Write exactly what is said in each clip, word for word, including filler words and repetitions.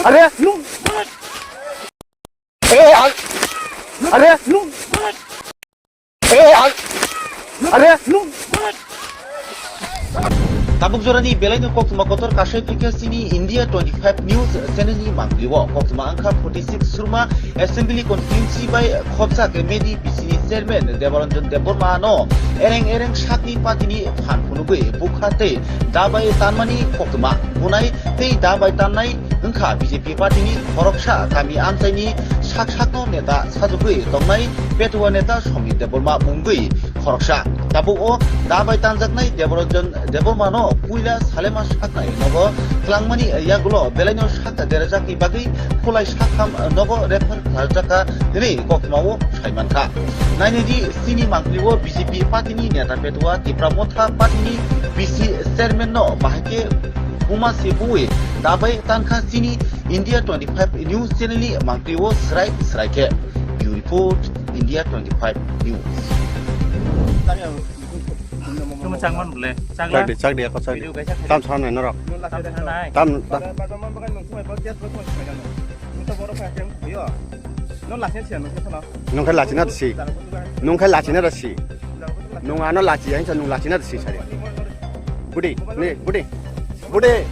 Are, nung. Eh, al-, are, nung. Eh, al-, are, nung. Tabuk jorani belaino koktwma kotor kasai phikha chini India twenty-five News channel ni mangpili o. Koktwma wngkha forty-six Surma Assembly Constituency bai khopsa khe Medi B C ni chairman Debaranjan Debbarma no ereng ereng sakni party ni phan phunugwi bukha tei da bai tanmani koktwma bunai tei da bai tannai wngkha B J P party ni khoroksa kami amchaini sak sakno neta sajagwi tongnai Petua neta Somit Debbarma mungwi khoroksa. Tabuk o da bai tanjaknai Debaranjan Debbarma no puila salema saknai nogo twlangmani yagulo belaino sak derajakni bagwi khulai sakham nogo refer khlaijak kha hwnwi koktwmao sai mankha. Nainai di, chini mangpili o B J P party ni neta Petua Tipra Motha party ni B C chairman no bahai khe buma se bui da bai tankha chini India twenty-five News channel ni mangpili o srai srai khe. Bureau report, India twenty-five News. Chuma changman bole. Chak di, chak di, ako chak di. Video kaisa khai. Tam sana norok. Tam sana nai. Tam, tam. Nung khe lachina da si. Nung khe lachina da si. Nung ano lachi, yang nung lachina da si sari. Budi, ni, budi. Budi.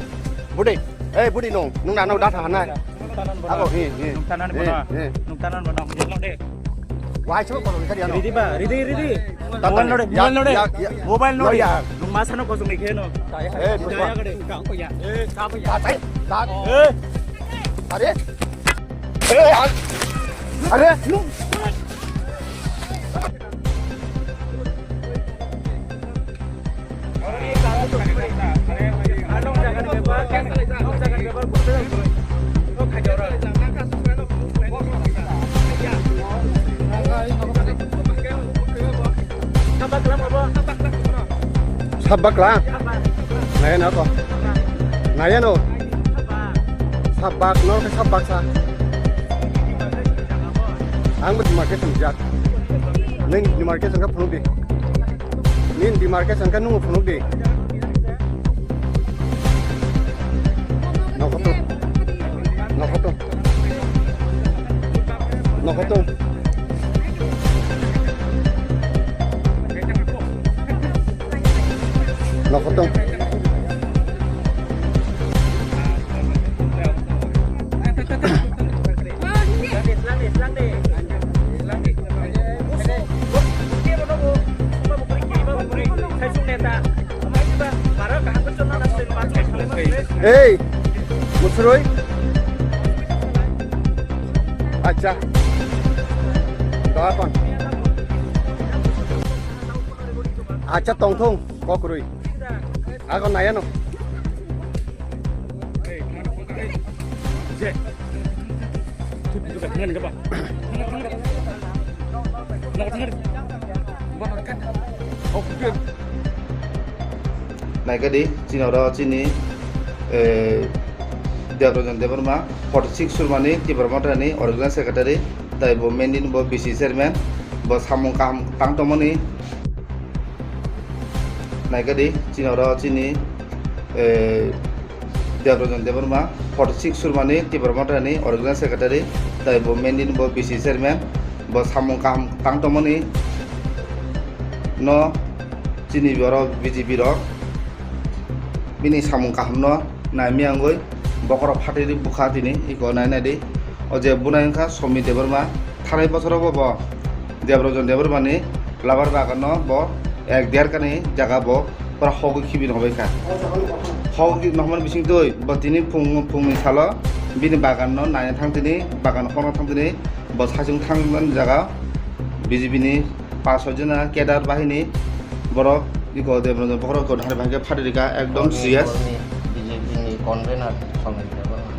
Budi. Eh, budi nung. Nung nano da thana. Ako, hi, hi. Nung tanan bono. Nung tanan bono. Wai chuma kono kari ano. Ridi ba, ridi, ridi. Mobile node, mobile node. Mobile node. Nung masano kosong ni kheno. Eh, buka. Eh, ka pa ya. Eh. Are. Eh, are. Sabak la. Naya na ko. Naya no. Sabak no ke sabak sa. Ang betul market sejak. Neng di market sangka phunuk di. Nini demarcation khe nungbo phunuk di. Nokhoto. Nokhoto. Nokhoto. Nokhoto. Ei, musuroi. Acha. Doa kon. Acha tongthong, kokroi. Ako naya no. Naikha di, chini oro chini, eh, Debrojon Debbarma, forty six Surmani, Tipra Mothani, Organizing Secretary, tai bo main din bo B C Chairman, bo samung kaham tang tongmani. Naikha di, chini oro chini, eh, Debrojon Debbarma, forty six Surmani, Tipra Mothani, Organizing Secretary, tai bo main din bo B C Chairman, bo samung kaham tang tongmani no chini borok B J P rok bini samung kaham no naimiyangwi bokhorok phatwi bukha tini iko nai nai di. O je bunai wngkha Somit Debbarma, thanai bosoro bo bo Debrojon Debbarmani labar bagan no bo ek der kani jaga bo pura hogwi khibi no hobai kha. Hogwi no hobani bising twi bo tini phung phungni salo bini bagan no naina thang tini, bagan hokna thang tini, bo saichung thang jaga B J P ni pas soi jona cadre bahini borok iko Debrojon bokhorok iko hari bahai khe phatwi rikha ekdom serious. B J P ni convener Somit Debbarma.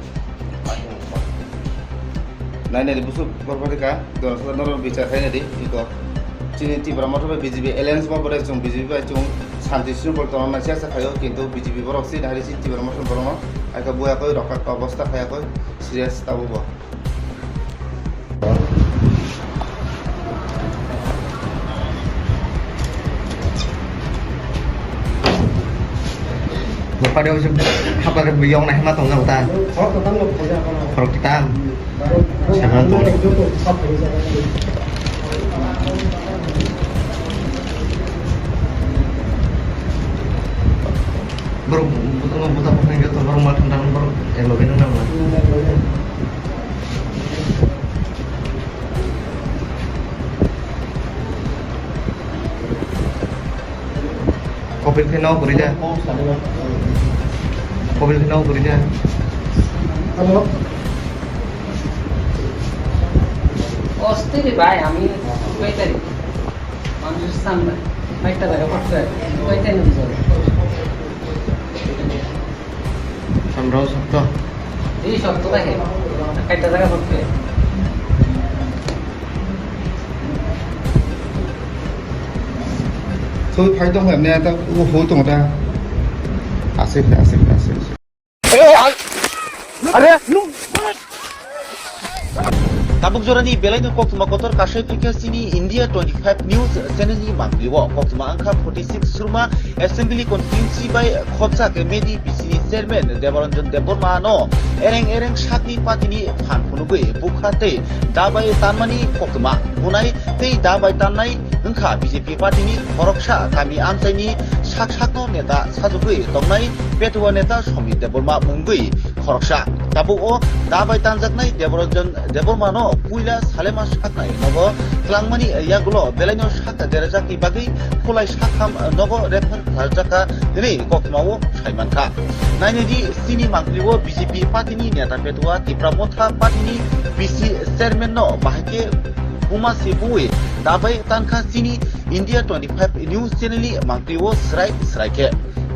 Nai nai di busuk borok phatwi kha, dora sala norok bichar khai nai di iko. Chini Tipra Motha bai B J P alliance ma bore chung B J P bai chung santi srungkhol tongna nai chesta khaio, kintu B J P borok si nai di si Tipra Motha borok no aika buya koi rokha obostha khaya koi serious tabo bo. Bupati ujung. Apa ke biyong na hema tong jang ta? Khorok tam. Seven tong. Borok buta buta buta joto borok ma thang thang borok elo bini nang. Kopil khe no guri de. Kopil khe no guri de. Hello. Ostiri bhai, ami koi tari. Manjur samna. Maita daga patta. Koi tari nujor. Samrao sokto. Ei sokto ta he. Kaita jaga sokto. Soi phai tong ne ta u ho tong ta. Asik, asik, asik. Are, nu. Tabuk jorani belaino koktwma kotor kasai phikha chini India twenty-five News channel ni mangpili o. Koktwma wngkha forty-six Surma Assembly Constituency bai khopjak M A D B C ni chairman Debaranjan Debbarma no ereng ereng sakni party ni phan phunugwi bukha tei da bai tanmani koktwma bunai tei da bai tannai wngkha B J P party ni khoroksa kami amchaini sak sakno neta sajagwi tongnai Petua neta Somit Debbarma mungwi khoroksa. Tabuk o da bai tanjaknai Debarajan Debbarma no puila salema saknai nogo twlangmani yagulo belaino sak derejakni bagwi khulai sakham nogo refer khlaijak kha hwnwi koktwmao saimankha. Nainadi chini mangpili o B J P party ni neta Petua Tipra Motha party ni B C chairman no bahai khe buma se bui da bai tankha chini India twenty-five News channel ni mangpili o srai srai khe.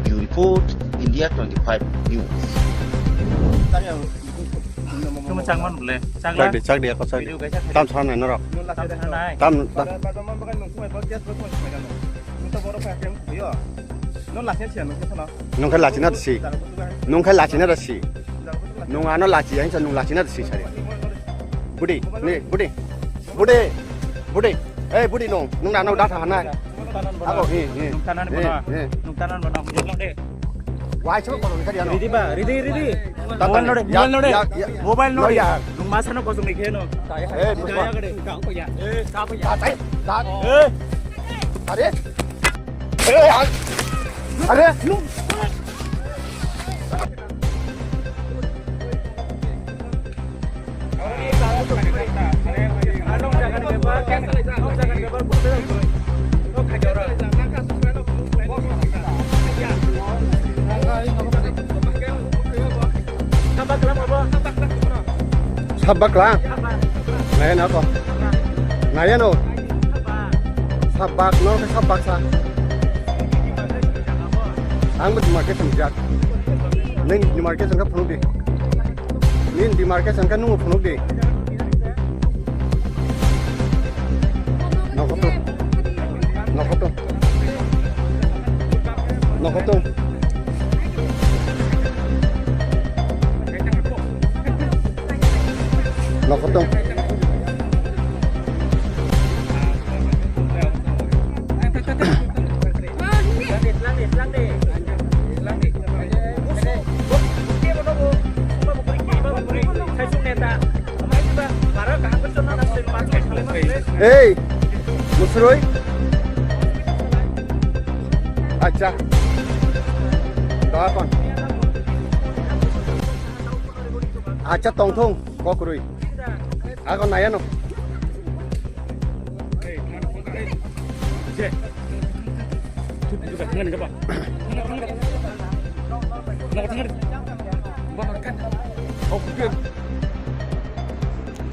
Bureau report, India twenty-five News. Tamo changman bole. Chak di, chak di, ako chak di. Video kaisa tam sana nai norok. Tam sana nai. Tam, tam. Nung khe lachina da si. Nung khe lachina da si. Nung ano lachi, ang sa nung lachina da si sari. Budi, ni, budi. Budi. Budi. Eh, budi nung. Nung ano da tha na. Ako, hi, hi. Nung tanan bono. Nung tanan bono. Wai chok ko kari ano. Ready ba, ready, ready. Mobile node, mobile node. Mobile node. Nung masa no kosong ni kheno. Eh, puspa. Eh, sabo ya. Eh. Are. Are. Sabak lang. Naya na ko. Naya no. Sabak no ke sabak sa. Ang mo demarcation jak. Neng demarcation ka phunuk di. Nin demarcation ka nungo phunuk di. Nokoto. Nokoto. Nokoto. Nokoto. Ei, musroi. Acha. Doa kon. Acha tongthong, kokroi. Ako nayano.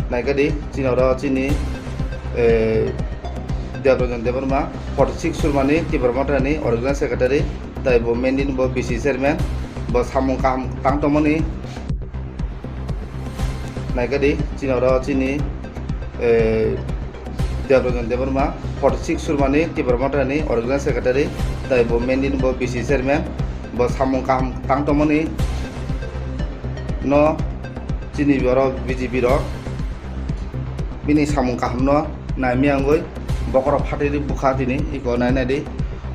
Naikadi, chini oro chini, eh, Debarajan Debbarma, forty-six Surmani, Tipra Mothani, Organizing Secretary, tai bo main din bo B C chairman, bo samung kaham tang tongmani. Naikadi, chini oro chini, eh, Debarajan Debbarma, forty-six Surmani, Tipra Mothani, Organizing Secretary, tai bo main din bo B C chairman, bo samung kaham tang tongmani no chini borok B J P rok bini samung kaham no naimiyangwi bokorok phatwi bukha tini iko nai nai di.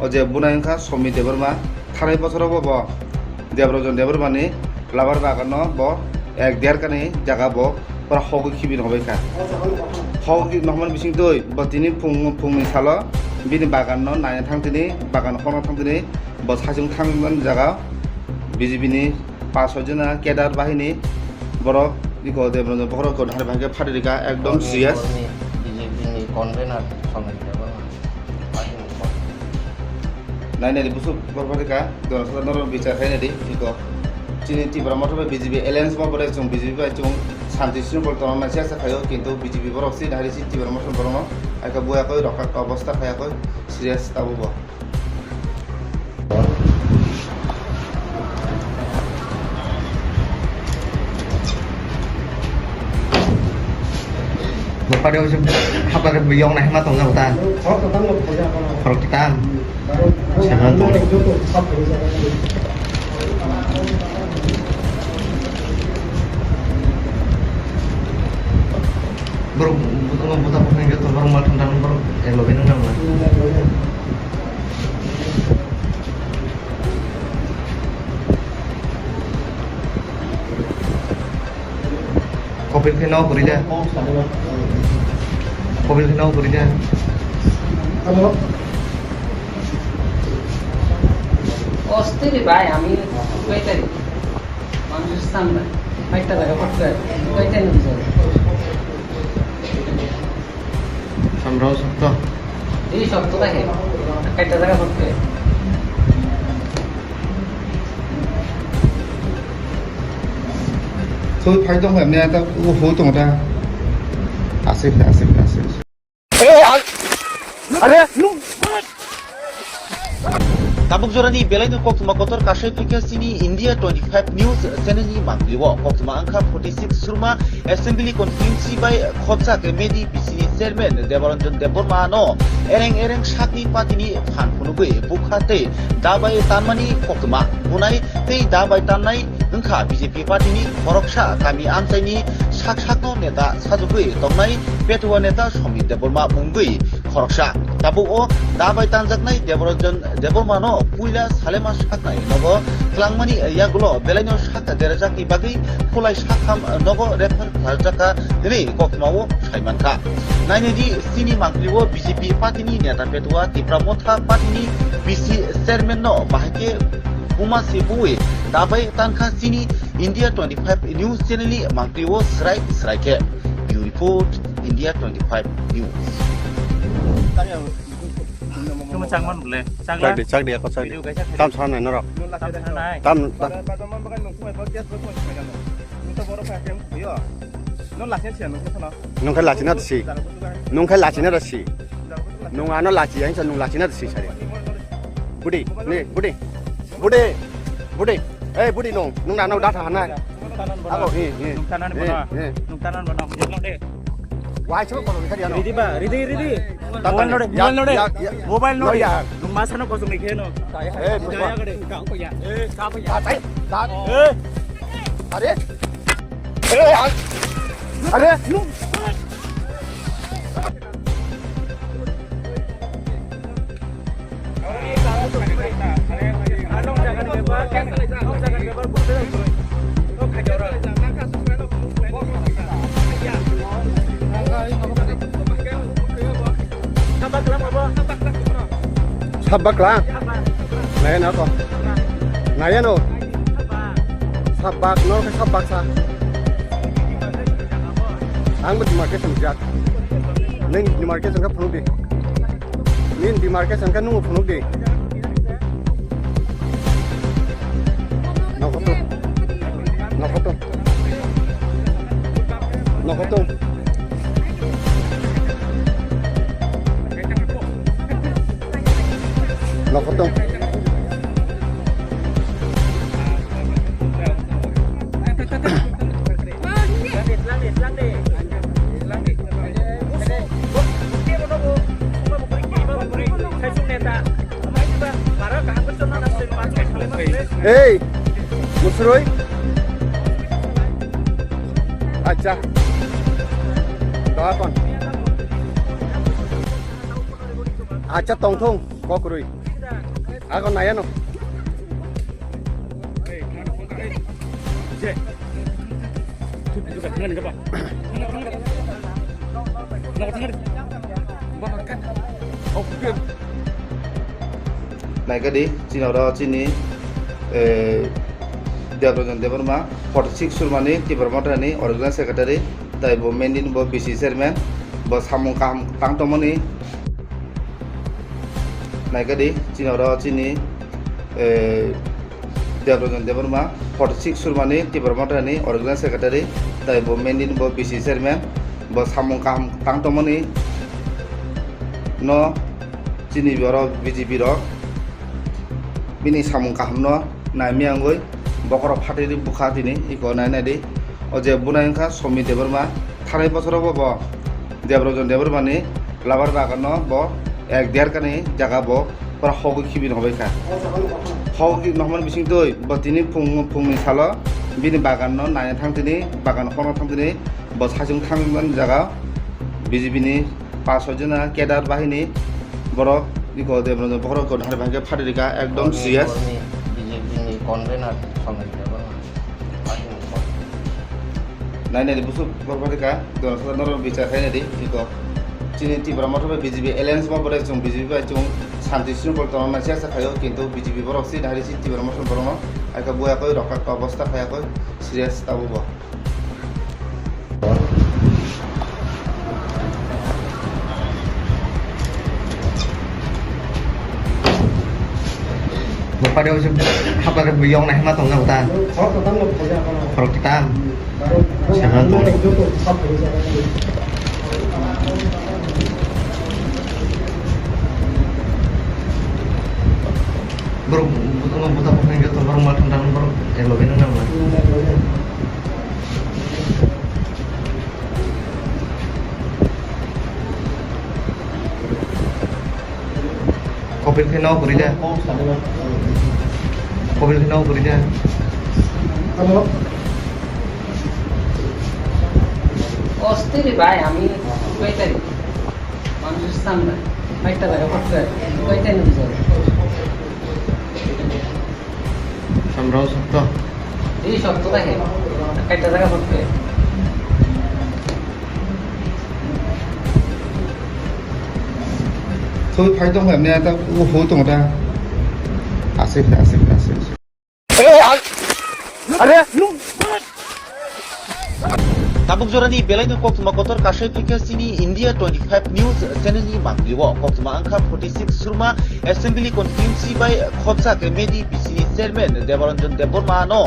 O je bunai wngkha Somit Debbarma, thanai bosoro bo bo Debrojon Debbarmani labar baganno bo ek der kani jaga bo pura hogwi khibi nokbai kha. Hogwi nokmani bising twi bo tini phung, phungni salo bini baganno naina thang tini, bagan khorna thang tini, bo saichung thangmani jaga B J P ni pas soi jona cadre bahini borok iko Debrojon bokhorok ko dhari bahai khe phari rikha ekdom serious. B J P ni convener Songriti Debbarma. Nai nai di busuk borok phari kha. Dono sata norok bichar khaina di, iko. Chini Tipra Motha bai B J P alliance ma bwrwi chwng B J P bai chwng santi sringkhol tongna nai siya sa khaio, kintu B J P borok si nahari si Tipra Motha borokno aika buya koi rokha obostha khaya koi serious tabo bo. Bupadi ujung hapar biyong nai ma tong jang ta. Khorok kitam. Sama tu. Borok buta buta buta joto borok ma thang thang borok elo bini nang na. Kopil khe no guri de. Kopil khe no guri de. Ostiri bhai, ami koi tari. Manjustan bhai. Ekta jaga patte. Koi tari nujor. Samrao sokto. Ei sokto ta he. Ekta jaga patte. Soi phai tong kha, mia ta, o, hu tong ta. Asik, asik, asik. Are, nu. Tabuk jorani belaino koktwma kotor kasai phikha chini India twenty five News channel ni mangpili o. Koktwma wngkha forty six Surma Assembly Constituency bai khopjak M A D B C ni chairman Debaranjan Debbarma no ereng ereng sakni party ni phan phunugwi bukha tei da bai tanmani koktwma bunai tei da bai tannai wngkha B J P party ni khoroksa kami amchaini sak sakno neta sajagwi tongnai Petua neta Somit Debbarma mungwi khoroksa. Tabuk o da bai tanjaknai Debarajan Debbarma no puila salema saknai nogo twlangmani yagulo belaino sak derajak ni bagwi khulai sakham nogo refer khlaijak kha hwnwi koktwma o sai mankha. Nainai di chini mangpili o B J P party ni neta Petua Tipra Motha party ni B C chairman no bahai khe buma se bui da bai tankha chini India twenty five News channel ni mangpili o srai srai khe. Bureau report, India twenty five News. Chuma changman bole. Chagla. Chak di, chak di, ako chak di. Video kaisa. Tam sana nai norok. Tam sana nai. Tam, tam. Nung khai lachina da si. Nung khai lachina da si. Nung ano lachi, yang sa nung lachina da si sari. Budi, ni, budi. Budi. Budi. Eh, budi nung. Nung nano da thana. Ako, eh, eh. Nung tanan bono. Nung tanan bono. Wai chuma kono kadi ano. Ridi ba, ridi, ridi. Mobile node, mobile node. Mobile node. Nung masano kosong ni kheno. Eh, puspa. Eh. Are. Are. Sabak lang. Naya na ko. Naya no. Sabak, nor ke sabak sa. Ang mo demarcation jak. Neng demarcation ka phunuk di. Nin demarcation ka nung phunuk di. Nokoto. Nokoto. Nokoto. Nokoto. Ei, Musroi. Acha. Dapan. Acha tongthong kokroi. Ako nayano. Naikadi, chini oro chini, eh, Debranjan Debbarma, forty six Surmani, Tipra Mothani, Organizing Secretary, tai bo main din bo B C Chairman, bo samung kaham tang tongmani. Naikadi, chini oro chini, eh, Debranjan Debbarma, forty six Surmani, Tipra Mothani, Organizing Secretary, tai bo main din bo B C Chairman, bo samung kaham tang tongmani no chini borok B J P rok bini samung kahamno naimiyangwi bokhorok phatwi bukha tini iko nai nai di. O je bunai wngkha Somi Debbarma, thanai bosorobo bo Debranjan Debbarmani labar baganno bo ek der kani jaga bo pura hogwi khibi nohoi kha. Hogwi nohmani bisingtwi bo tini phung, phungni salo bini baganno naina thang tini, bagan khorna thang tini, bo saichung thangmani jaga B J P ni pas soi jona cadre bahini borok iko Debranjan bokhorok ko dhari bhai khe phatwi rikha ekdom serious. B J P ni convener Somi Debbarma. Nai nai di busuk borok phatwi kha, dona sata norok bichar khai nai di iko. Chini Tipra Motha bai B J P alliance ma bore chung B J P bai chung santi srungkhol tongna nai chesta khaio, kintu B J P borok si dhari si Tipra Motha borokno aika buya koi rokha obostha khaya koi serious tabo bo. Bupari ujung hapar biyong nahi ma tong jago ta. Khorok kitam. Sama tong. Borok buta buta buta joto borok ma thang thang borok elo beno nang. Kopil khe no guri de. Kopil khe no guri de. অস্থির ভাই, আমি কইতারি মানুষের সামনে একটা জায়গা করতে কইতারি না বুঝো। Samrao sokto. Ei sokto ta he. Kaita jaga sokto. Thui phai tong kha, ne ta u hu tong ta. Asik, asik, asik. Are, nu. Tabuk jorani belaino koktwma kotor kasai phikha chini India twenty five News channel ni mangpili o. Koktwma wngkha forty six Surma Assembly Constituency bai khopjak M A D B C ni Chairman Debaranjan Debbarma no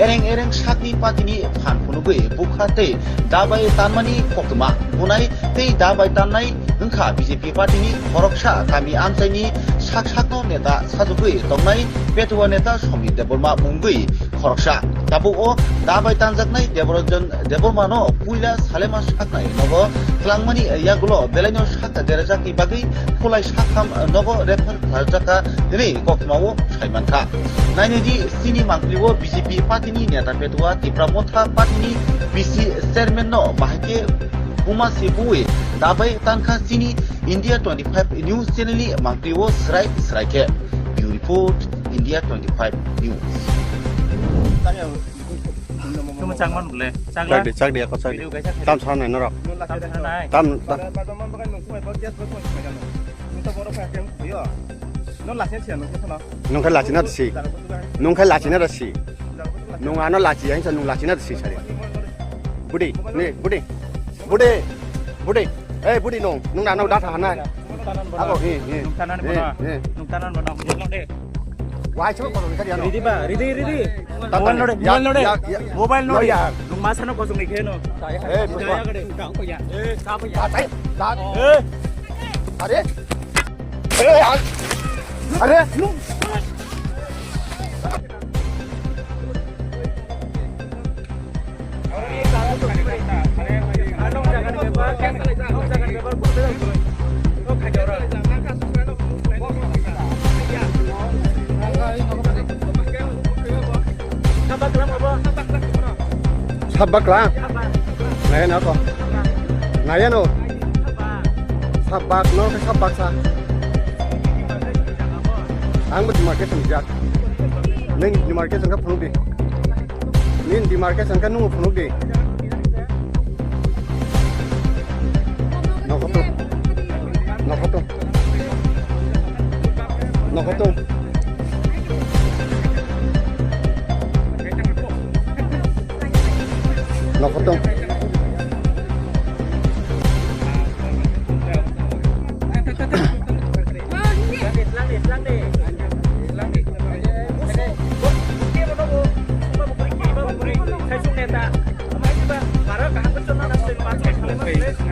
ereng ereng sakni party ni phan phunugwi bukha tei da bai tanmani koktwma bunai tei da bai tannai wngkha B J P party ni khoroksa kami amchaini sak sakno neta sajagwi tongnai Petua neta Somit Debbarma mungwi khoroksa. Tabuk o da bai tanjaknai Debaranjan Debbarma no puila salema saknai nogo twlangmani yagulo belaino sak derejakni bagwi khulai sakham nogo refer khlaijak kha hwnwi koktwmao saimankha. Nainai di, chini mangpili o B J P party ni neta Petua Tipra Motha party ni B C chairman no bahai khe buma se bui da bai tankha chini India twenty five News channel ni mangpili o srai srai khe. Bureau Report, India twenty five News. Chuma changman bole. Chagla. Chak di, chak di, ako chak di. Video kaisa khai. Tam sana nai norok. Tam sana nai. Tam, tam. Nung khai lachina da si. Nung khai lachina da si. Nung ano lachi, yang sa nung lachina da si sari. Budi, ni, budi. Budi. Budi. Eh, budi nung. Nung ano da thana. Ako, eh, eh. Nung tanan bono. Nung tanan bono. Wai chuma kono kari ano. Ridi ba, ridi, ridi. Mobile node, mobile node. Mobile node. Nung masano kosong ni kheno. Eh, puspa. Eh, sapa ya? Eh. Are. Are. Sabak lang. Naya na ko. Naya no. Sabak no ke sabak sa. Ang mo demarcation jak. Neng demarcation ka phone di. Bini demarcation khe nung phunuk di. Nokhoto. Nokhoto. Nokhoto. Nokhoto.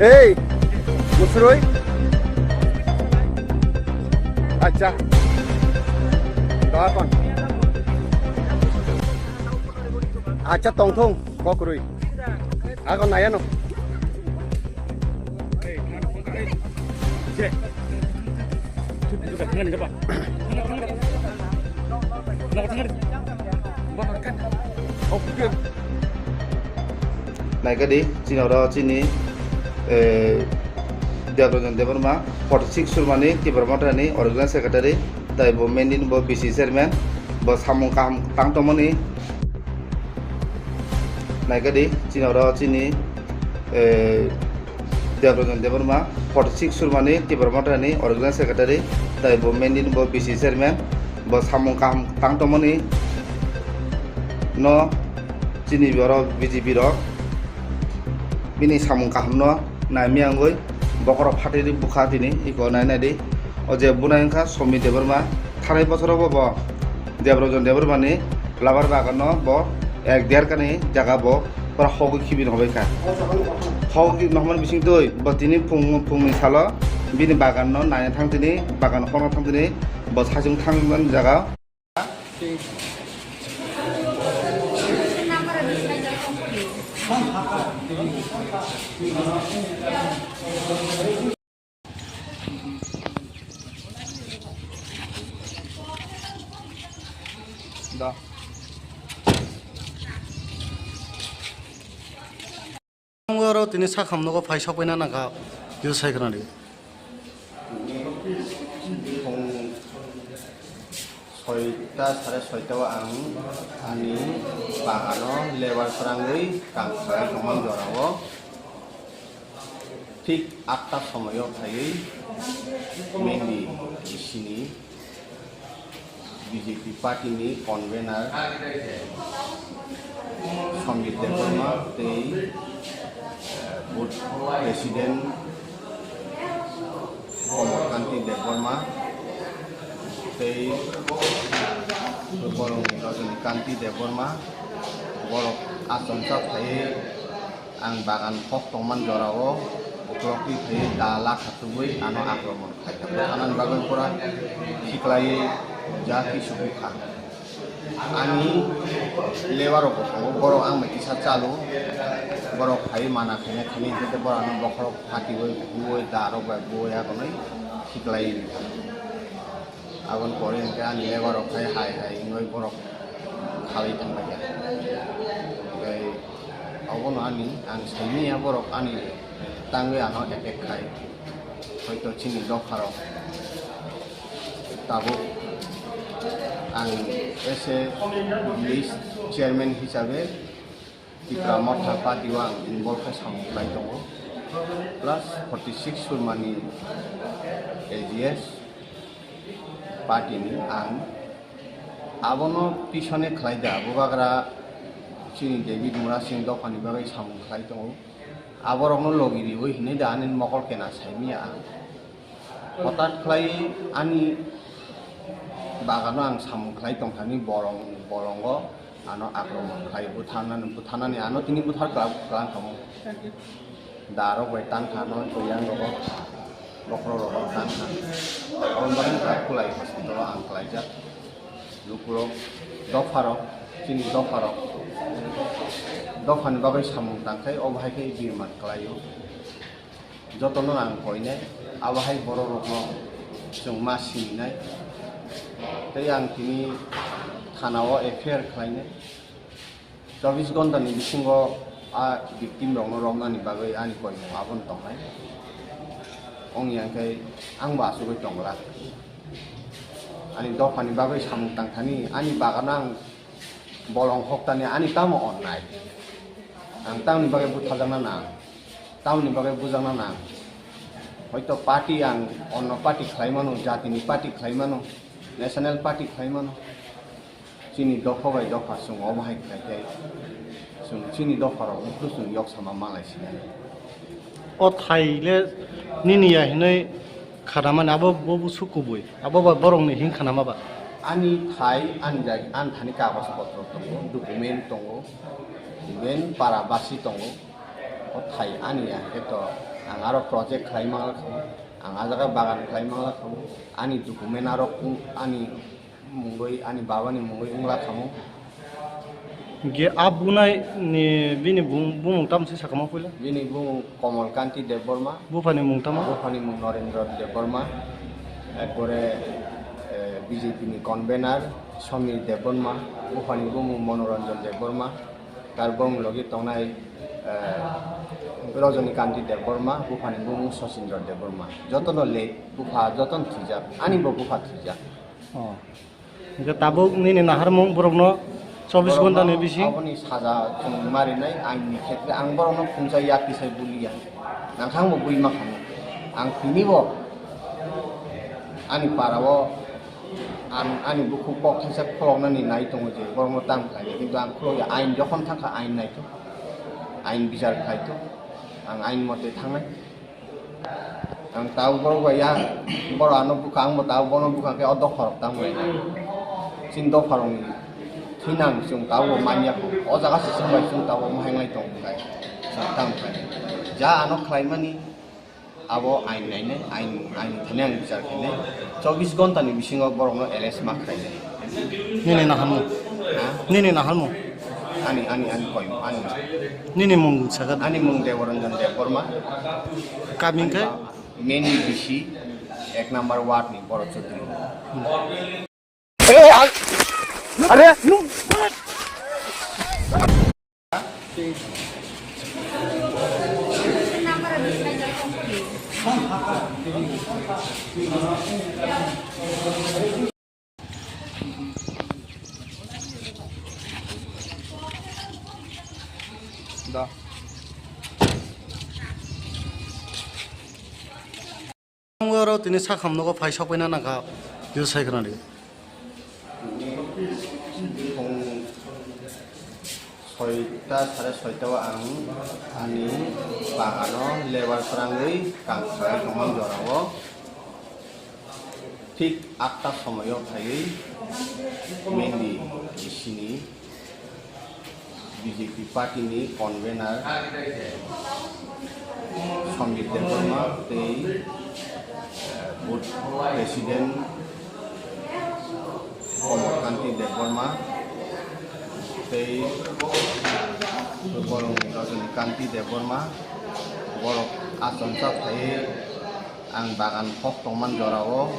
Ei, Musroi. Acha. Doa kon. Acha tongthong, kokroi. Ako nayano. Naikadi, chini oro chini, eh, Debrojon Debbarma, forty six Surmani, Tipra Mothani, Organizing Secretary, tai bo main din bo B C Chairman, bo samung kaham tang tongmani. Naikadi, chini oro chini, eh, Debrojon Debbarma, forty six Surmani, Tipra Mothani, Organizing Secretary, tai bo main din bo B C Chairman, bo samung kaham tang tongmani no chini borok B J P rok bini samung kaham no naimiyangwi bokhorok phatwi bukha tini iko nai nai di. O je bunai wngkha Somi Debbarma, thanai bosoro bo bo Debrojon Debbarmani labar bagan no bo ek der kani jaga bo pura hogwi khibi no hobai kha. Hogwi nohmani bising twi bo tini phung phungni salo bini bagan no naina thang tini, bagan hokna thang tini, bo saichung thangmani jaga. Da. Oro tini sakhamno phai sokpaina nangkha, kisa sai khwnadi. Phung soita, sare soita o ang ani bagano lebar kwrangwi kam khlai tongmani jorao. Thik atta somoio phaiwi Mendi bisini B J P party ni convener Sanjit Debbarma tei, eh, booth president Komol Kanti Debbarma tei borokni Rajani Kanti Debbarma, borok achomsa phaiwi ang bagan kok tongmani jorao uklok twi phaiwi da lakha tubui ano akromon khlaikha. Anoni bagwi pura khiklaiwi ja kisu bukha. Ani lebar rok bo tongo, borok ang bai kisa chalo, borok phaiwi mana khaina khaini hinkhe borok ano bokhorok phatiwi huwi da rok bai buwi akonwi khiklaiwi rikha. Aboni pore hinkhe ani lebar rok khai hai hai wngwi borok khalai thanglaikha. Tei obono ani ang saimanya borok ani tangwi ano attack khai. Hoito chini dopharok tabuk ang as a village chairman hisabe Tipra Motha party o ang involve khe samung khlai tongo, plus forty six Surmani A G S party ni ang abono pisone khlai da, bubagra chini David Murasing dophani bagwi samung khlai tongo, aborokno logi riwi hinwi da ani mokol kena saimanya ang. Hotat khlai ani bagano ang samung khlai tongthani borong, borongo ano akromon khlai butharnani, butharnani ano tini buthar kla-, klang kamo. Darok bai tangkha no, yang rogo, bokhorok rogo tangkha. Aboni bagwi khlai hospital o ang khlaijak. Lukurok, dopharok, chini dopharok, dophani bagwi samung tangkhai, obo hai khe birman khlaio. Jotono ang koinai, abo hai bororokno chwng ma sininai. Tei ang tini thana o F I R khlainai. Chobbish ghonta ni bisingo a victim rokno romnani bagwi ani koimung abono tongnai. Ongya khe ang bo achugwi tongla. Ani dophani bagwi samung tangthani, ani bagano ang Bolong hoktani ani tamo onnai? Ang tamni bagwi butharjakna nang? Tamni bagwi bujakna nang? Hoito party ang onno party khlai mano, jatini party khlai mano, national party khlai mano. Chini dopha bai dopha chwng omo hai khlai khe chwng chini dopharok buphuru chwng yok sama malai sinai. O thai le nini ya hinui khanamani abo bo busu kubui, abo ba borokni hin khanama ba? Ani thai, ani jai-, ani thani kagoj potro tongo, document tongo, even para basi tongo. O thai ani ya, eto ang aro project khlai mangla khamu, ang a jaga bagan khlai mangla khamu, ani document aro kung-, ani mungwi, ani babani mungwi wngla khamu. Ge a bunai ni bini bung-, bumung tamo se sakama puila? Bini bumung Komol Kanti Debbarma. Buphani mung tamo? Buphani mung Norendra Debbarma. Ekbore, eh, B J P ni convener Somir Debbarma. Buphani bumung Manoranjan Debbarma. Tar bumung logi tongnai, eh, Rajani Kanti Debbarma. Buphani bumung Sachindra Debbarma. Jotono le bupha jotono thwijak. Ani bo bupha thwijak. Oh. Hingke tabuk nini naharmung borokno chobbish ghonta ni bising? Borokno aboni saja chwng marinai ain ni khetre ang borokno phungsa ya tisai buliya. Nangkhang bo bui ma khamu. Ang tini bo ani para o ang ani bukhuk kok thaisa khuloknani nai tongo je borokno tang khlai, kintu ang khulokya ain jokhon thangkha ain naitok, ain bichar khlaito, ang ain mote thangnai. Ang tau borok bai ya, borok ano bwkha, ang bo tau bono bwkha khe o dopha rok tamo. Chini dopha rok ni thinang chwng tau bo manya kho. O jaga se chwng bai chwng tau bo mahenglai tong khlai. Chwng tang khlai. Ja ano khlai mani abo ain nainai, ain, ain thani ang bichar khainai. Chobbish ghonta ni bisingo borok no arrest ma khlainai. Nini naharmung? Ha? Nini naharmung? Ani, ani, ani koimung, ani. Nini mung sakha? Ani mung Deboranjan Debbarma. Kami hwnkhe? Meni bisi ek number ward ni Boro Chaudhuri. Are, Da. Oro tini sakham nogo phai sokpaina nangkha, kisa sai khwnadi. Soita, sare soita o ang ani bagano lebar kwrangwi kam khlai tongmani jorao thik atta somoio phaiwi Mendi bisini B J P party ni convener Sambit Debbarma tei, eh, booth president Komol Kanti Debbarma tei borok Rajani Kanti Debbarma, borok achomsa phaiwi ang bagan kok tongmani jorao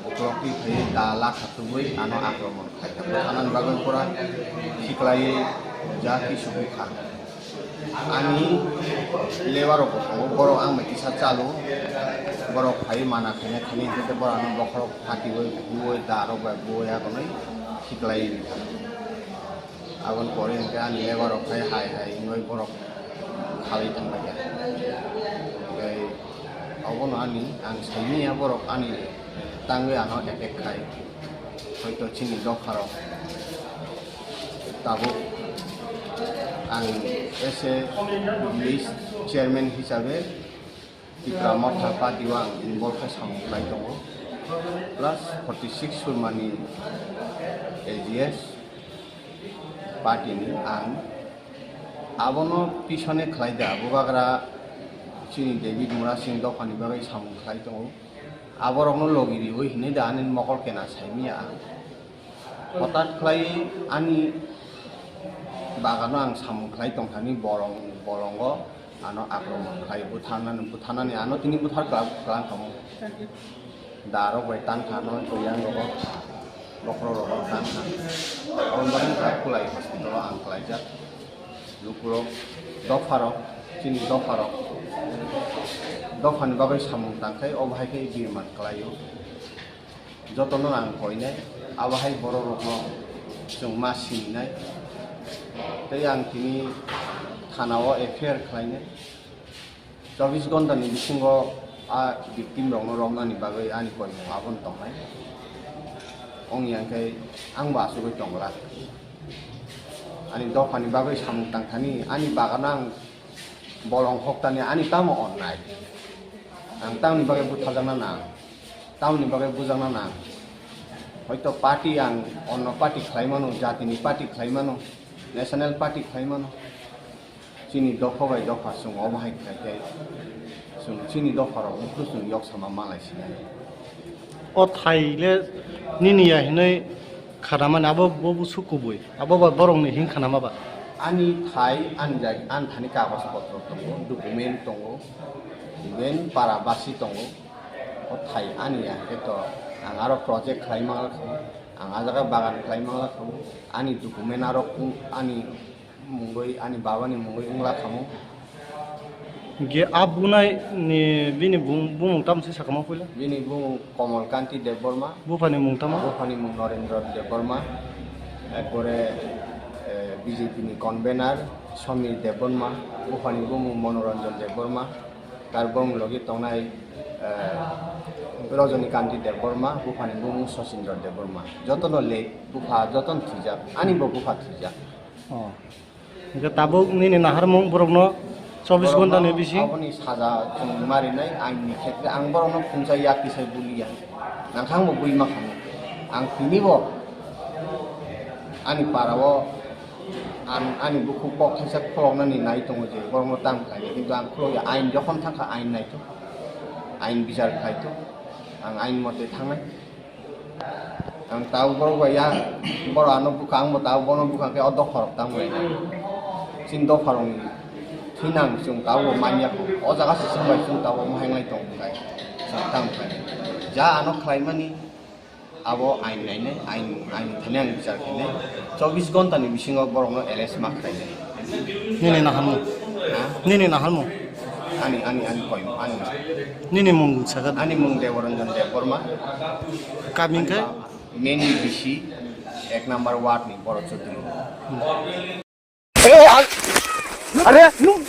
uklok twi phaiwi da lakha tubui ano akromon khaikha. Bwtharnani bagwi pura khiklaiwi ja kisu bukha. Ani lebar rok bo tongo, borok ang bai kisa chalo, borok phai mana khaina thani, hwnkhe borok ano bokhorok phatiwi, buwi, da rok bai buwi agonwi khiklai rikha. Aboni pore hwnkhe ani lebar rok khai hai hai wngwi borok khalai thanglaikha. Tei obono ani ang saimanya borok ani tangwi ano attack khai. Hoito chini dopharok tabuk ang as a village chairman hisabe Tipra Motha party o ang involve khe samung khlai tongo, plus forty six Surmani A G S party ni ang abono pisone khlai da, bubagra chini David Murasing dophani bagwi samung khlai tongo. Aborokno logi riwi hinwi da ani mokol kena saimanya ang. Hothat khlai ani bagano ang samung khlai tongthani bolong, bolongo ano akromon khlai butharnani, butharnani ano tini buthar kla-, klang kamo. Darok bai tangkha ano yang rogo, bokhorok rogo tangkha. Aboni bagwi khlai hospital o ang khlaijak. Lukurok, dopharok, chini dopharok, dophani bagwi samung tangkhai, obo hai khe birman khlaio. Jotono ang koinai, abo hai borok rokno chwng ma sininai. Ang tini thana o F I R khlainai. Chobbish ghonta ni bisingo a victim rokno romnani bagwi ani koimung abono tongnai. Ong yang khe ang bo asugwi tongla. Ani dophani bagwi samung tangthani, ani bagano ang bolong hoktani, ani tamo onnai? Ang tamni bagwi butharjakna nang? Tamni bagwi bujakna nang? Hoito party ang onno party khlai mano, jatini party khlai mano, national party khlai mano. Chini dopha bai dopha chwng omo hai khlai khe chwng chini dopha rok buphuru chwng yok sama malai sinai. O thai le nini ya hinui khanamani abo bo busu kubui. Abo ba borokni hin khanama ba? Ani thai, ani jai-, ani thani kagoj potro tongo, document tongo, even para basi tongo. O thai ani ya khe to ang aro project khlai mangla kho, ang a jaga bagan khlai mangla kho, ani document aro kung-, ani mungwi, ani babani mungwi wngla khamu. Ge a bunai ni bini bung-, bumung tamo se sakama puila? Bini bumung Komol Kanti Debbarma. Buphani mung tamo? Buphani mung Norendra Debbarma. Ekpore, eh, B J P ni convener Somir Debbarma. Buphani bumung Manoranjan Debbarma. Tar bumung logi tongnai, eh, Rajani Kanti Debbarma. Buphani bumung Sachindra Debbarma. Jotono le bupha, jotono thwijak. Ani bo bupha thwijak. Oh. Hingke tabuk nini naharmung borokno chobbish ghonta ni bising. Aboni saja chwng marinai ain ni khetre ang borokno phungsa ya tisai buliya. Nangkhang bo bui ma khamu. Ang tini bo ani para o an-, ani bukhuk kok thaisa khuloknani nai tongo je borokno tang khlai, kintu ang khulokya ain jokhon thangkha ain naito. Ain bichar khlaito. Ang ain mote thangnai. Ang tau borok bai ya, borok ano bwkha, ang bo tau bono bwkha khe o dophorok tamo bai. Chini dophorok ni thinang chwng tau bo manya kho. O jaga se chwng bai chwng tau bo mahenglai tong khlai. Chwng tamo khlai. Ja ano khlai mani abo ain nainai, ain, ain thani ang bichar khainai. Chobbish ghonta ni bisingo borokno arrest ma khlainai. Nini naharmung? Ha? Nini naharmung? Ani, ani, ani koimung, ani. Nini mung sakha? Ani mung Debaranjan Debbarma. Kami khe? Meni bisi ek number ward ni Boro Chaudhuri. Are, are, nung.